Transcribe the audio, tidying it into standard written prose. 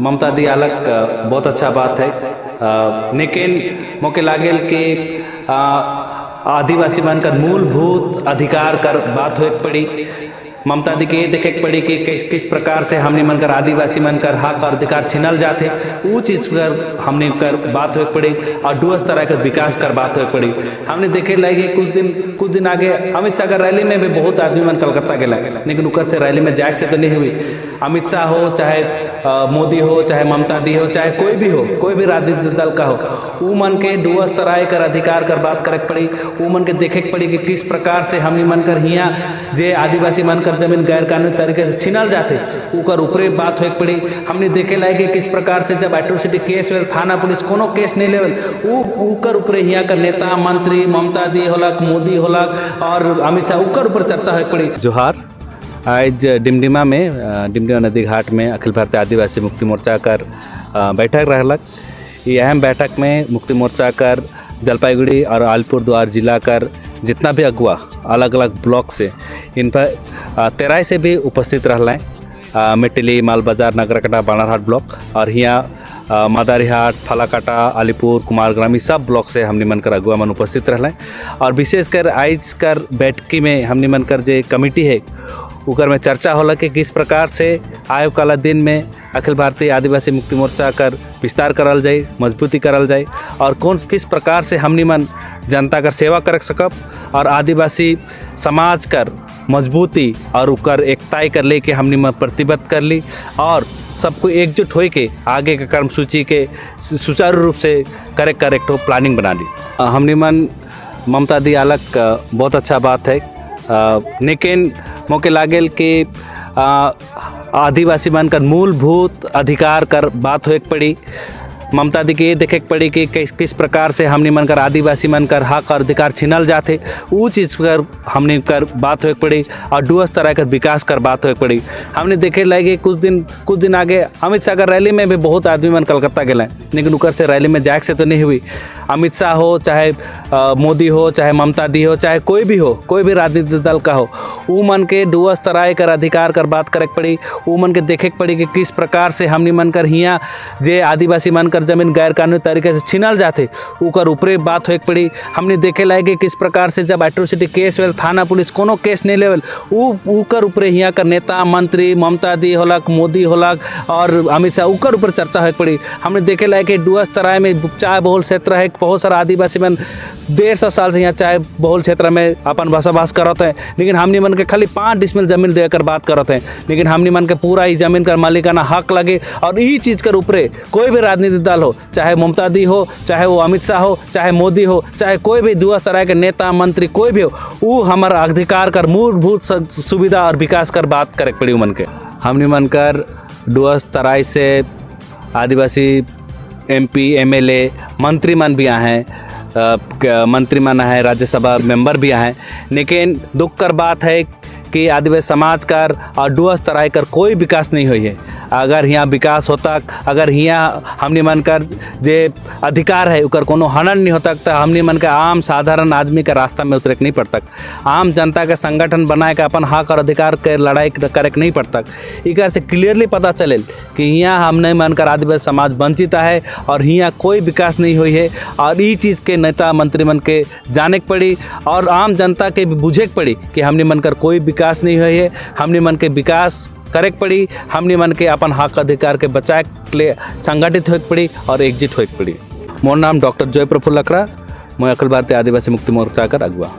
ममता दी अलग बहुत अच्छा बात है, लेकिन मोके लागेल कि आदिवासी मन कर मूलभूत अधिकार कर बात होए के पड़ी। ममता दी के ये देखे के पड़ी कि किस प्रकार से हमने मन कर आदिवासी मन कर हक और अधिकार छिनल जाते, वो चीज कर हमने कर बात होए के पड़ी और डुअस तरह कर विकास कर बात होए के पड़ी। हमने देखे लगे कुछ दिन आगे अमित शाह का रैली में भी बहुत आदमी मन कलकत्ता गेला, लेकिन उकर से रैली में जाए से तो नहीं हुई। अमित शाह हो, चाहे मोदी हो, चाहे ममता दी हो, चाहे कोई भी हो, कोई भी राजनीतिक दल का हो, ऊ मन के डुअस तराई कर अधिकार कर बात करे के पड़ी। ऊ मन के देखे के पड़ी कि किस प्रकार से हमनी मन कर हिया जे आदिवासी मन कर जमीन गैर कानूनी तरीके से छिनल जाते, उकर ऊपरे बात होए के पड़ी। हमने देखे लायक कि किस प्रकार से जब एट्रोसिटी केस भेल, थाना पुलिस कोनो केस नहीं लेवल, ऊ उकर ऊपरे हिया कर नेता मंत्री ममता दी होलक, मोदी होलक और अमित शाह, उकर ऊपर चर्चा होए के पड़ी। जोहार। आज डिमडिमा में, डिमडिमा नदी घाट में अखिल भारतीय आदिवासी मुक्ति मोर्चा कर बैठक रहलक। ये अहम बैठक में मुक्ति मोर्चा कर जलपाईगुड़ी और अलीपुरद्वार जिला कर जितना भी अगुआ अलग अलग ब्लॉक से इन पर तेराई से भी उपस्थित रहल, मेटली, मालबाजार, नगरकटा, बानारहाट ब्लॉक और हियाँ मदारीहाट, फालाकाटा, अलीपुर, कुमारग्रामी सब ब्लॉक से हमने मन कर अगुआ मन उपस्थित रहल। और विशेषकर आज कर बैठकी में हमने मन कर जे कमेटी है, उकर में चर्चा होला कि किस प्रकार से आय काला दिन में अखिल भारतीय आदिवासी मुक्ति मोर्चा कर विस्तार करल जाए, मजबूती करल जाए और कौन किस प्रकार से हमनी मन जनता कर सेवा कर सकब और आदिवासी समाज कर मजबूती और उकर एकताई कर ले के हमनी मन प्रतिबद्ध कर ली और सबको एकजुट होए के आगे के कर्मसूची के सुचारू रूप से करे कर एक प्लानिंग बना ली। हमनी मन ममता दी अलग बहुत अच्छा बात है, लेकिन मोके लागेल कि आदिवासी मन कर मूलभूत अधिकार कर बात होए के पड़ी। ममता दी के ये देखे के पड़ी कि किस प्रकार से हमनी मन कर आदिवासी मन कर हक और अधिकार छिनल जाते, वो चीज़ कर हमने कर बात होए के पड़ी और डुअस तरह कर विकास कर बात होए के पड़ी। हमने देखे लगे कुछ दिन आगे अमित शाह का रैली में भी बहुत आदमी मन कलकत्ता गेले, लेकिन उकर से रैली में जाए से तो नहीं हुई। अमित शाह हो, चाहे मोदी हो, चाहे ममता दी हो, चाहे कोई भी हो, कोई भी राजनीतिक दल का हो, ऊ मन के डुअस तराई कर अधिकार कर बात करे के पड़ी। ऊ मन के देखे के पड़ी कि किस प्रकार से हमनी मन कर हियाँ जे आदिवासी मन कर जमीन गैर कानूनी तरीके से छिनल जाते, उकर ऊपरे बात होए के पड़ी। हमने देखे लायक कि किस प्रकार से जब एट्रोसिटी केस भेल, थाना पुलिस कोनो केस नहीं लेवल, ऊ उकर ऊपरे हियाँ कर नेता मंत्री ममता दी होलक, मोदी होलक और अमित शाह, उकर ऊपर चर्चा होए के पड़ी। हमने देखे लायक कि डुअस तराई में चाय बहुल क्षेत्र है, बहुत सारा आदिवासी मन 150 साल से यहाँ चाय बहुल क्षेत्र में अपन बसोबास करत है, लेकिन हमनी मन के खाली 5 डिसमिल जमीन देकर बात करत है, लेकिन हमनी मन के पूरा ही जमीन का मालिकाना हक लगे। और यही चीज़ कर ऊपरे कोई भी राजनीतिक दल हो, चाहे ममता दी हो, चाहे वो अमित शाह हो, चाहे मोदी हो, चाहे कोई भी डुअस तरह के नेता मंत्री कोई भी हो, वो हमारा अधिकार कर मूलभूत सुविधा और विकास कर बात करे के पड़ी मन के। हमनी मन कर डुअस तराई से आदिवासी एमपी, एमएलए, मंत्री मन भी आए हैं, मंत्री मन है, राज्यसभा मेंबर भी आए हैं, लेकिन दुख कर बात है कि आदिवासी समाज कर और डुअस तराई कर कोई विकास नहीं हुई है। अगर यहाँ विकास होता, अगर यहाँ हमनी मन कर जे अधिकार है उकर कोनो हनन नहीं होता, तो हमनी मन के आम साधारण आदमी के रास्ता में उतरे के नहीं पड़ता, आम जनता के संगठन बनाए के अपन हक और अधिकार के लड़ाई करे के नहीं पड़ता। इकर से क्लियरली पता चले कि यहाँ हमने मन कर आदिवासी समाज वंचित है और यहाँ कोई विकास नहीं हुई है। और ई चीज़ के नेता मंत्री मन के जाने के पड़ी और आम जनता के भी बुझे के पड़ी कि हमने मन कर कोई विकास नहीं हुई है। हमने मन के विकास करे के पड़ी, हमने मन के अपन हक अधिकार के बचाए के लिए संगठित होए के पड़ी और एकजुट होए के पड़ी। मोर नाम डॉक्टर जय प्रफुल्ल लकड़ा, मैं अखिल भारतीय आदिवासी मुक्ति मोर्चा कर अगुआ।